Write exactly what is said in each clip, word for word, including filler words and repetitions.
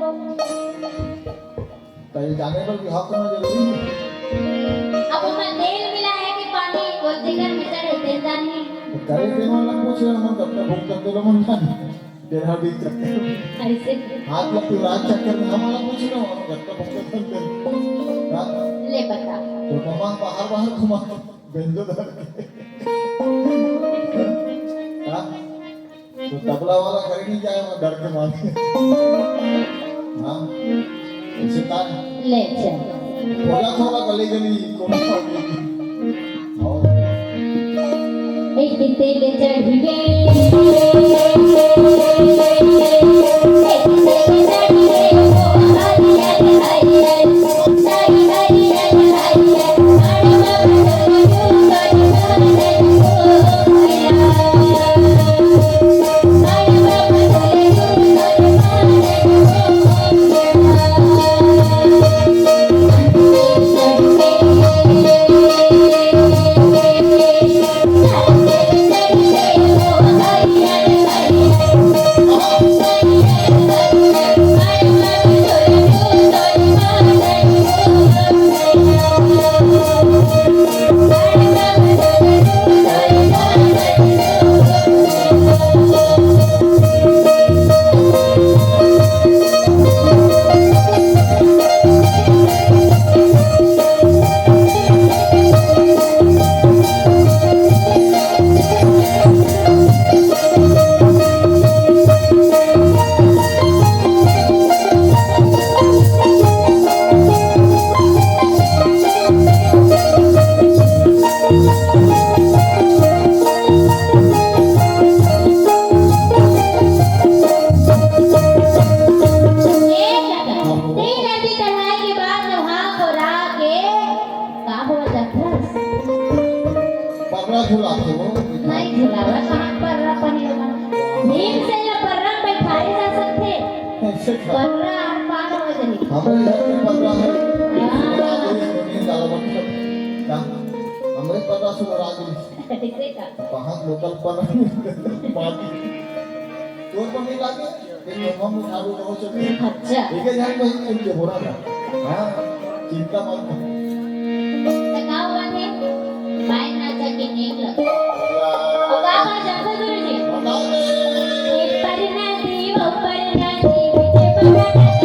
त ये जाने बर बिहाव करना जरूरी हे। अब ओमा तेल मिला हे कि पानी, कोई जेकर में चढ़े, तेल जानी। त करे के मन ला पूछ रहे, मन कब तक भुगतन तेल मन जानी। तेरा भी चक्कर। अइसे। हाथ ला पिरात चक्कर में हमन ला पूछ रहे, मन कब तक भुगतन तेल। हाँ? ले बता। तो कमा बाहर बाहर घुमा, बेंजो धर के। हाँ? तो तबला वाला कहीं नहीं जाए, वो डर के मारे। हाँ, ऐसे तार। ले चल। थोड़ा थोड़ा गले गली, कोना पानी। और एक दिन तेल चढ़ गए। तेल आदि चढ़ाए के बाद नहा खोरा के का होवत जाथस? पगला झुलाथे वो। नहीं झुलावा, कहाँ पर्रा पहिरे मन? भीम से ला पर्रा बैठाए जा सकथे। ऐसे का? पर्रा आर पार हो जाही। हमरे घर में पगला है। हाँ। का? हमरे पगला सुधरा दी। ऐसे का? कहाँ लोकल पर पार्टी। तोर पर नहीं लागे? एक हम उठा लो, बहुत चलते। अच्छा। ठीक है, जान भाई, इनके बोला था। हाँ, चिंता मत कर। त का हुआ थे? माई नाचा के नेग लग। अब का कर जाते गुरुजी? बताओ। एक पर ना दी, वो पर ना दी, पीछे पर ना दी।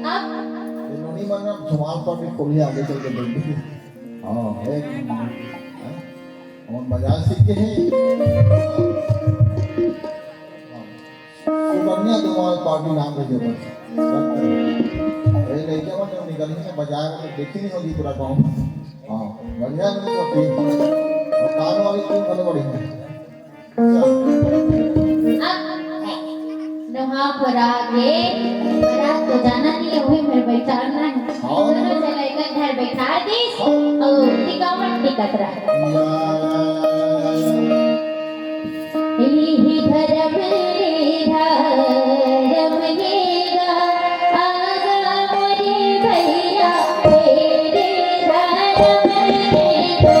अब ये नोनी मन अब धुआं पर भी खोली आगे चल के बोल दी। हाँ, एक, हाँ, हमन बजाए सीखे हे। हाँ। सुकन्या धुआं पार्टी नाम रहे बस। ए, लइका मन जब निकलही ना बजाए, मतलब देखी नहीं होगी पूरा गाँव। हाँ, बढ़िया नहीं होती। और कान वाली टीम बहुत बढ़िया। अब नोहा खोरा के बरात तो जाना नहीं है, वही मेरे बैठाना है। हाँ। दोनों चले एक घर बैठा दी, हाँ। और टिकावट टिकत रहा। या, या, या, या। इही धरम रे धरम हे गा, आगा मोरे भैया, तेरे धरम हे तो।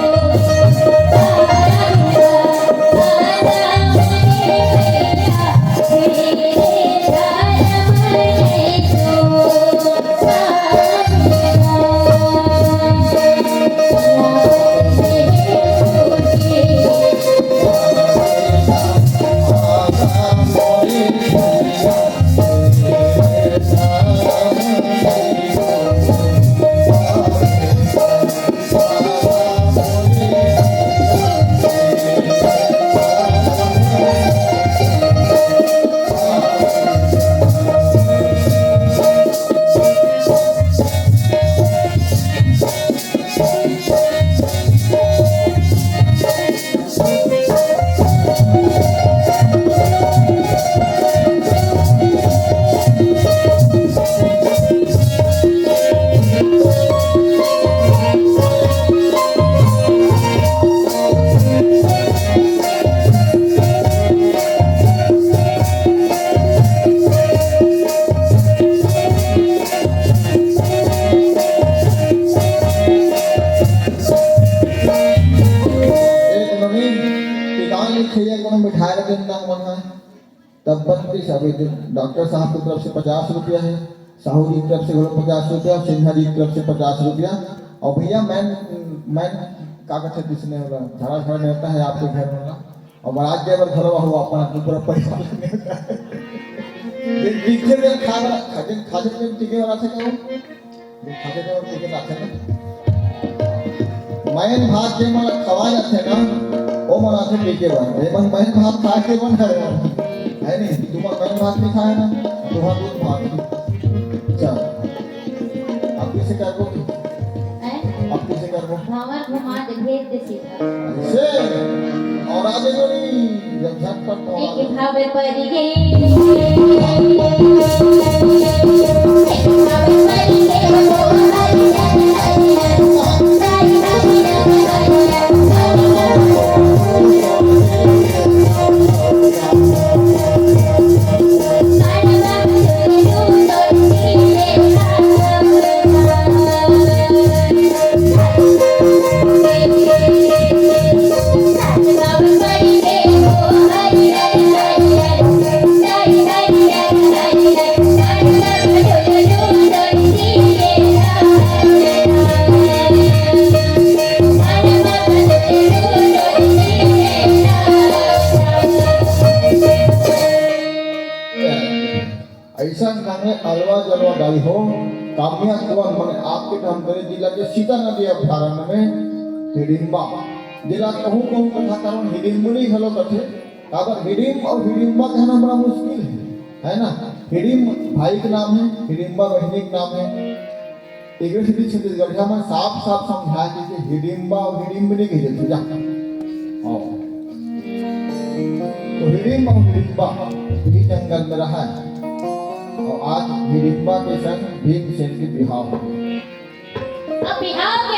ये कोनो मिठाई ला देना मन है, तब बनती सब। ये डॉक्टर साहब की तरफ से पचास रुपया है, साहू जी की तरफ से घलो पचास रुपया, सिन्हा जी की तरफ से पचास रुपया। और भैया, मैं, मैं का कहते, किसने होला, झाड़ा झाड़ा नेवता है आपके घर में ना, और बारात जाए बर घलो हो, अपन पूरा परिवार नेवता है। ये टीचर के खा, खा, खा, खा, टीके वाला से कहो। खाते बर पी के आथे ना। मइन भात जे मन ला खवाए जाथे ना, ओ मन आथे पी के बर। ए मन मइन भात खाए के मन हरे यार। है नहीं? तुमन मइन भात नहीं खाए ना? तुमन दूध भात। चल। अब किसे करबो? हैं? अब किसे करबो? भंवर घुमा दे, भेज दे सीधा। से और आगे जोड़ी, जब झटपट तो एक आगे। भावे परी गे। एक भावे परी गे। अइसन संगे अलवा जलवा गाई हो, कामिया कुवन मने आपके धमतरी जिला के सीता नदी अभयारण्य में हिडिम्बा, जिला कहूँ कहूँ कथा करन हिडिम्बनी घलो कथे। काबर हिडिम और हिडिम्बा कहना बड़ा मुश्किल है, है ना? हिडिम भाई के नाम है, हिडिम्बा बहिनी के नाम है। एकरे सेती छत्तीसगढ़िया में साफ-साफ समझाए हे कि हिडिम्बा अउ हिडिम्बनी कहिथे, जा। हाँ। तो हिडिम अउ हिडिम्बा ये जंगल में रहा है। और आज हिडिम्बा के संग भीमसेन के बिहाव हो गया। अब बिहाव के